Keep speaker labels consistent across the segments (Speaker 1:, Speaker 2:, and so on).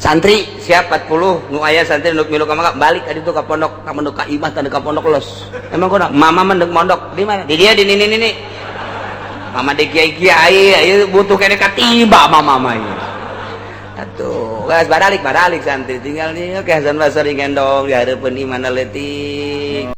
Speaker 1: Santri siap 40 nu aya santri nu milu ka Mekah, balik ka ditu ka pondok, ka mondok ka imah tanda ka pondok los. Emang kunaon? Mama mah ndek mondok di mana? Di dia di nini nini. Mama di kiai kiai ieu butuh kene katiba mama mah ieu. Atuh, geus baralik baralik santri tinggal nih oke Hasan Basri gendong di hareupeun imah leutik.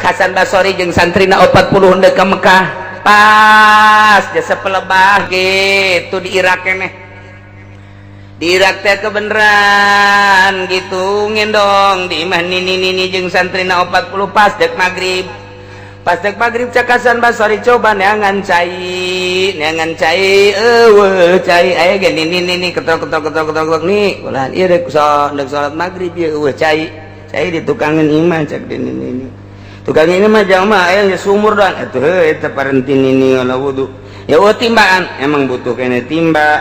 Speaker 1: Hasan Basori jeung santrina 40 hendak ke Mekah pas jasa pelebah gitu di Irak keneh, di Irak teh kebeneran gitu ngendong di imah nini nini jeung santrina 40 pas dek maghrib, pas dek maghrib cak Hasan Basori, coba neangan cai, eueuh cai aya ge nini nini ketok ketok ketok ketok ketok nih ulah ieu dek dek salat maghrib ieu eueuh cai, cai di tukangan imah cak di nini nini. Tukang ini mah jamaah aya sumur doang atuh heuh eta parentin ini ngala wudu ya eueuh timbaan emang butuh kene timba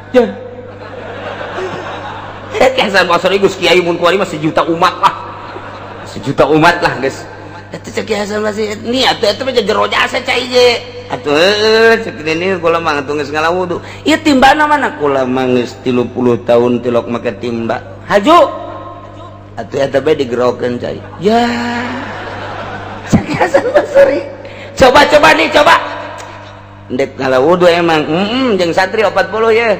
Speaker 1: ya. Hasan Basri geus kiai mun kuari mah sejuta umat lah, sejuta umat lah geus eta cek Hasan Basri ni atuh eta mah jero jasa cai ge atuh heuh cek ini kula mah atuh geus ngala wudu ieu timbana mana kula mah geus 30 tahun tilok make timba haju atuh eta bae digerokeun cai ya. Hasan Basri coba-coba nih coba ndek ngala wudu emang jeung santri 40 ya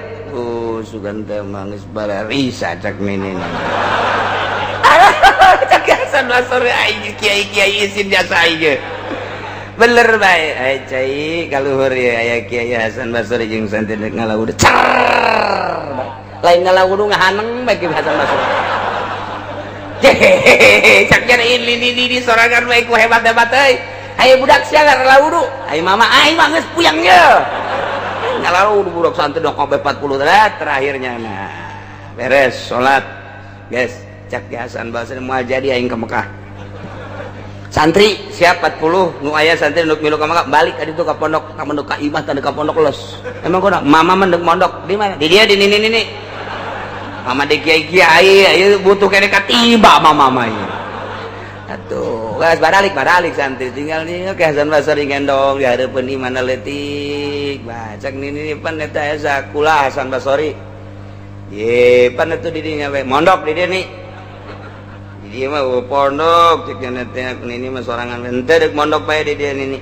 Speaker 1: sugan teh mah geus bararisa cak nini. Cak Hasan Basri aing kiai-kiai isin jasa aing bener bae ai cai kaluhur ya aya Kiai Hasan Basri jeung santri ndek ngala wudu cer lain ngala wudu ngahaneng bae Kiai Hasan Basri. Hehehe cak ini ini sorangan bae ku hebat-hebat euy. Ayo budak sia ngala wudu. Ayo mama aing mah geus puyang ye. Ngala wudu budak santri dong kabeh 40 terakhirnya nah. Beres salat. Guys, cak Hasan Basri moal jadi aing ke Mekah. Santri siap 40 nu aya santri nu milu ka Mekah balik ka ditu ka pondok, ka mondok ka imah tanda ka pondok los. Emang kunaon? Mama mah ndek mondok di mana? Di dia di nini nini. Mama di kiai kiai ieu butuh kene katiba mama mah ieu. Atuh, geus baralik baralik santri tinggal nih oke Hasan Basri gendong di hareupeun imah leutik. Bah cak nini pan eta esa kula Hasan Basri. Ye pan atuh di dinya we mondok di dieu nih. Di dieu mah pondok cek nya teh nini mah sorangan henteu deuk mondok bae di dieu nini.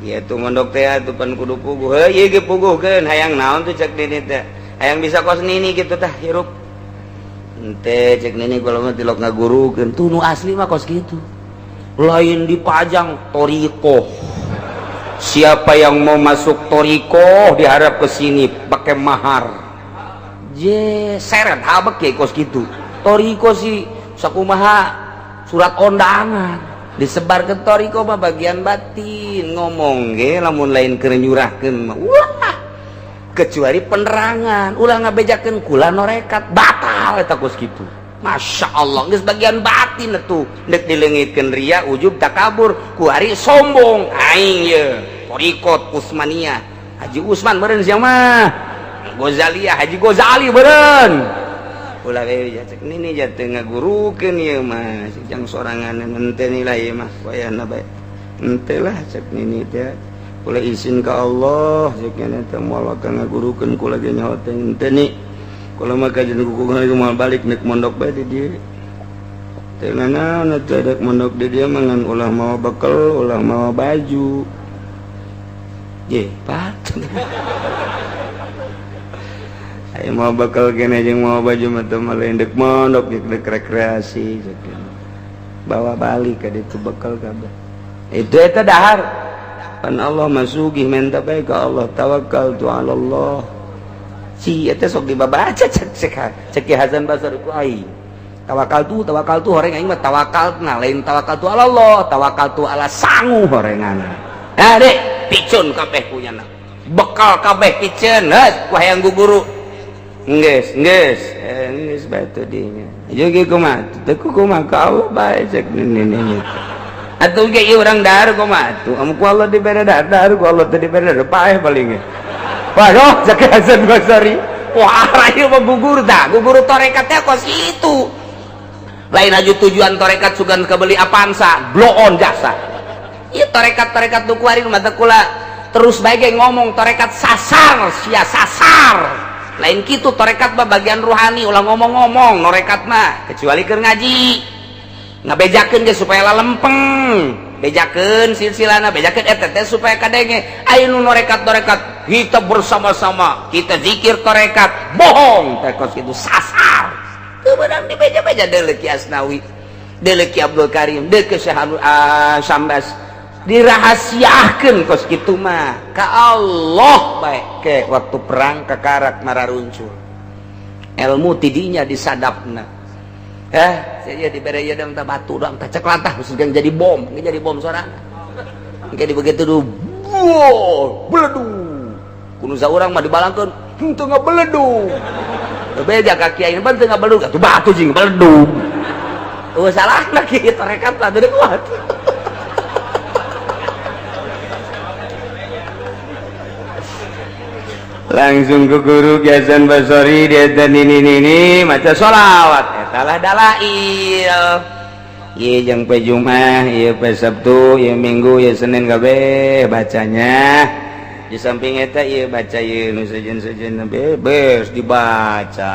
Speaker 1: Ieu tuh mondok teh atuh pan kudu puguh. Heuh ieu ge puguhkeun hayang naon tuh cek nini teh. Hayang bisa kos nini gitu tah hirup. Ente cek nini kalau mah tilok ngagurukeun tuh nu asli mah kos gitu. Lain dipajang torikoh. Siapa yang mau masuk torikoh diharap ke sini pakai mahar. Je seret habek ya kos gitu. Toriko sih sakumaha surat undangan disebar ke toriko mah bagian batin ngomong ge lamun lain keur nyurahkeun mah wah kecuali penerangan ulah ngabejakeun kula norekat batal eta kos kitu. Masya Allah geus bagian batin atuh deuk dileungitkeun ria ujub takabur kuari sombong aing ye torikot Usmaniyah Haji Usman meureun sia mah Gozaliyah Haji Gozali meureun ulah we cek nini jatuh ngagurukeun ieu mah jang sorangan henteu nilai ieu mah wayahna bae henteu lah cek nini teh kula izin ka Allah cek nini teh moal ka ngagurukeun kula ge nyaho teh henteu ni kula mah kajian kuku moal balik nek mondok bae di dieu teh nanaon atuh dek mondok di dieu mah ngan ulah mawa bekel ulah mawa baju ye pat. Ayo mau bekal kene jeung mau baju mah teu mah lain dek mondok dek rekreasi cek bawa balik ka ditu bekal kabeh itu eta dahar pan Allah masugih menta bae ka Allah tawakal tu ala Allah si eta sok dibabaca cek cek cek Hasan Basri ku aing tawakal tu horeng aing mah tawakal nah lain tawakal tu ala Allah tawakal tu ala sangu horengan. Nah dek picun kabeh punya. Bekal kabeh piceun, geus ku hayang guguru. Geus, geus, geus batu dinya. Ieu ge kumaha? Teu kumaha ka Allah bae cek nini teh. Atuh ge ieu urang dahar kumaha atuh? Amun ku Allah dibere dahar, dahar ku Allah teu dibere dahar, paeh paling ge. Waduh, cek Hasan Basri. Wah, ieu mah gugur dah, gugur tarekat teh kos itu. Lain aja tujuan tarekat sugan kebeli Avanza, blow on jasa. Ieu tarekat-tarekat nu kuari mah teh kula terus bae ge ngomong tarekat sasar, sia sasar. Lain kitu tarekat mah bagian ruhani, ulah ngomong-ngomong norekat mah kecuali keur ngaji. Ngabejakeun ge supaya lalempeng. Bejakeun silsilana, bejakeun eta teh supaya kadenge. Aya nu norekat-norekat kita bersama-sama, kita zikir tarekat, bohong teh kos kitu sasar. Teu beunang dibeja-beja deuleu Ki Asnawi, deuleu Ki Abdul Karim, deuleu Syekh Sambas. Dirahasiakeun kos kitu mah ka Allah bae ke waktu perang kakarak mararuncul. Ilmu tidinya disadapna. Saya dibere ieu dang teh batu dang teh cek latah jadi bom, jadi bom sorangan. Engke di begitu du, wow, beledug. Kudu saurang mah dibalangkeun, henteu ngabeledug. Beja ka kiai ban teu ngabeledug, atuh batu jeung beledug. Eueuh salahna kieu tarekat lah teu kuat. Langsung ke guru Ki Hasan Basri dia dan ini maca sholawat eta lah dalail. Ieu jeung pe Jumat, ieu pe Sabtu, ieu Minggu, ieu Senin kabeh bacanya. Di samping eta ieu baca ieu nu sejen-sejen bebas dibaca.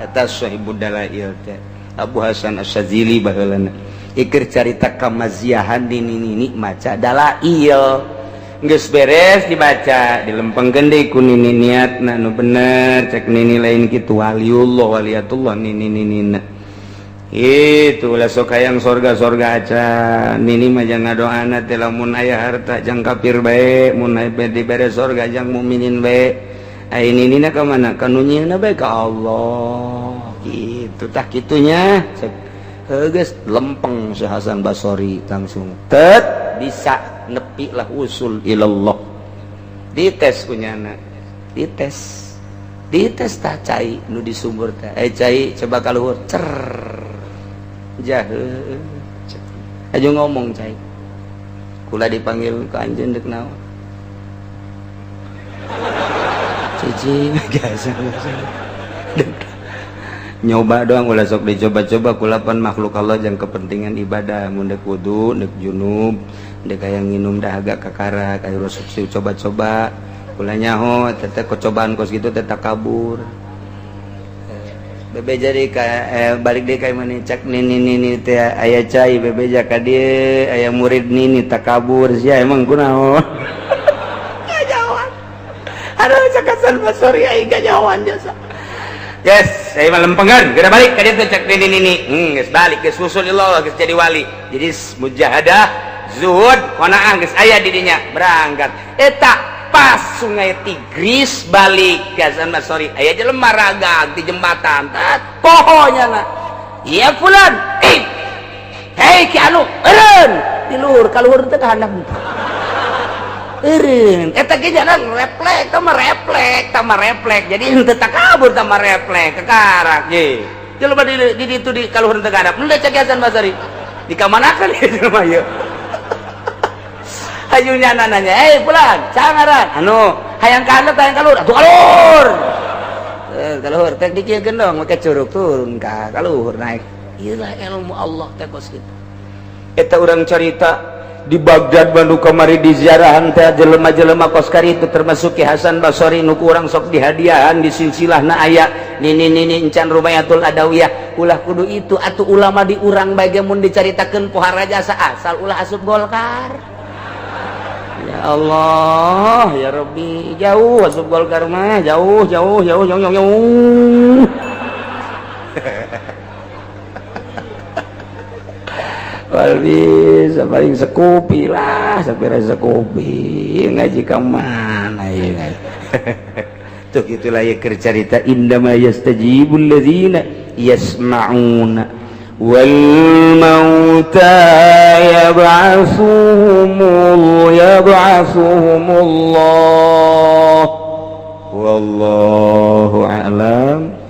Speaker 1: Eta sahibud dalail teh Abu Hasan Asy-Syadzili baheulana. Iker carita kamaziahan di nini maca dalail. Geus beres dibaca dilempengkeun deui ku nini niatna nu bener cek nini lain kitu waliullah waliyatullah nini ninina. Itu lah sok hayang sorga-sorga acan nini mah jangan ngadoana teh lamun aya harta jang kafir bae mun aya dibere sorga jang mukminin bae. Ai ninina ka mana? Ka nu nyieunna bae ka Allah. Kitu tah kitunya cek heuh geus lempeng si Hasan Basri langsung tet bisa nepi lah usul ilallah. Dites kunyana, dites, dites tah cai nu di sumur teh. Cai coba kaluhur cer jahe aja ngomong cai kula dipanggil ke anjeun deuk naon cicing biasa nyoba doang ulah sok dicoba-coba kulapan makhluk Allah jang kepentingan ibadah mun deuk wudu deuk junub dek hayang nginum dahaga kakara kayak rusuk coba-coba kula nyaho teteh kecobaan kos gitu teteh kabur bebe jadi ka balik deui ka mana cek nini nini teh aya cai bebe ka dieu aya murid nini takabur sia emang kunaon kajauhan aduh cek Hasan Basri aing kajauhan jasa. Yes, saya mah lempengan, geura balik ka dieu teh cek nini nini. Geus balik geus usul Allah geus jadi wali. Jadi mujahadah zuhud qanaah geus aya di dinya berangkat. Eta pas sungai Tigris balik ke Hasan Basri aya jelema ragag di jembatan. Tat pohonya na. Iya fulan. Eh. Hei ki anu eureun di luhur ka luhur teh ka handap. Eureun eta ge jalan reflek tah mah reflek tah mah reflek. Jadi henteu takabur tah mah reflek kekarak ye. Jelema di ditu di ka luhur teh ka handap. Henteu cek Hasan Basri. Dikamanakeun ieu jelema ieu? Hayu nyana nanya, "Eh pulang, cangaran." Anu, hayang ka handap hayang ka luhur, atuh ka luhur. Ka luhur teh dikieukeun dong make curug turun ka luhur naik. Ieu lah ilmu Allah teh kos kitu. Eta urang carita di Baghdad Bandung kamari di ziarahan teh jelema-jelema kos kari itu termasuk Ki Hasan Basri nu ku urang sok dihadiahan di silsilahna aya nini nini encan Rumayatul Adawiyah ulah kudu itu atuh ulama di urang bae ge mun dicaritakeun pohara jasa asal ulah asup Golkar. Ya Allah, ya Rabbi, jauh asup Golkar mah, jauh jauh jauh jauh jauh jauh. Wal bisa paling sekupi lah, sampai sekupi ngaji ka mana ya ngaji. Tuh gitulah ya keur carita indama yastajibul ladzina yasma'una. والموتى يبعثهم الله. والله أعلم.